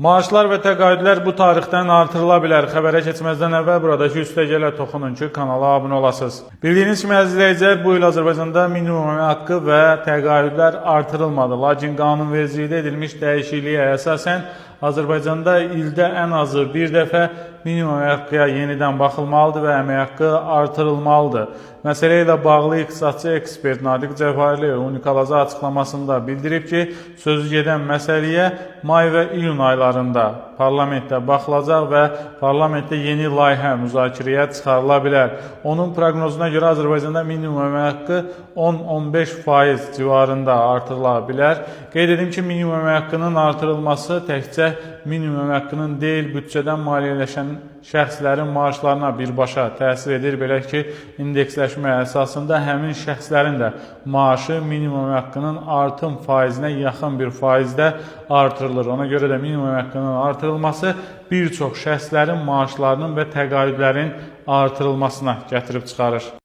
Maaşlar və təqaüdlər bu tarixdən artırıla bilər. Xəbərə keçməzdən əvvəl buradakı üstəgələ toxunun ki, kanala abunə olasınız. Bildiyiniz kimi, əziz izləyicilər, bu il Azərbaycanda minimum əmək haqqı və təqaüdlər artırılmadı. Lakin qanunvericilikdə edilmiş dəyişikliyə əsasən Azərbaycanda ildə ən azı bir dəfə minimum əmək haqqıya yenidən baxılmalıdır və əmək haqqı artırılmalıdır. Məsələ ilə bağlı iqtisadçı ekspert Natiq Cəfərli Unikalaza açıqlamasında bildirib ki, sözü gedən məsələyə may və iyun aylarında parlamentdə baxılacaq və parlamentdə yeni layihə müzakirəyə çıxarıla bilər. Onun proqnozuna görə Azərbaycanda minimum əmək haqqı 10-15% civarında artırıla bilər. Qeyd edim ki, minimum əmək haqqının artırılması təkcə minimum əmək haqqının deyil, büdcədən maliyyələşən şəxslərin maaşlarına birbaşa təsir edir. Belə ki, indeksləşmə əsasında həmin şəxslərin də maaşı minimum əmək haqqının artım faizinə yaxın bir faizdə artırılır. Ona görə də minimum əmək haqqının artırılması bir çox şəxslərin maaşlarının və təqaüdlərin artırılmasına gətirib çıxarır.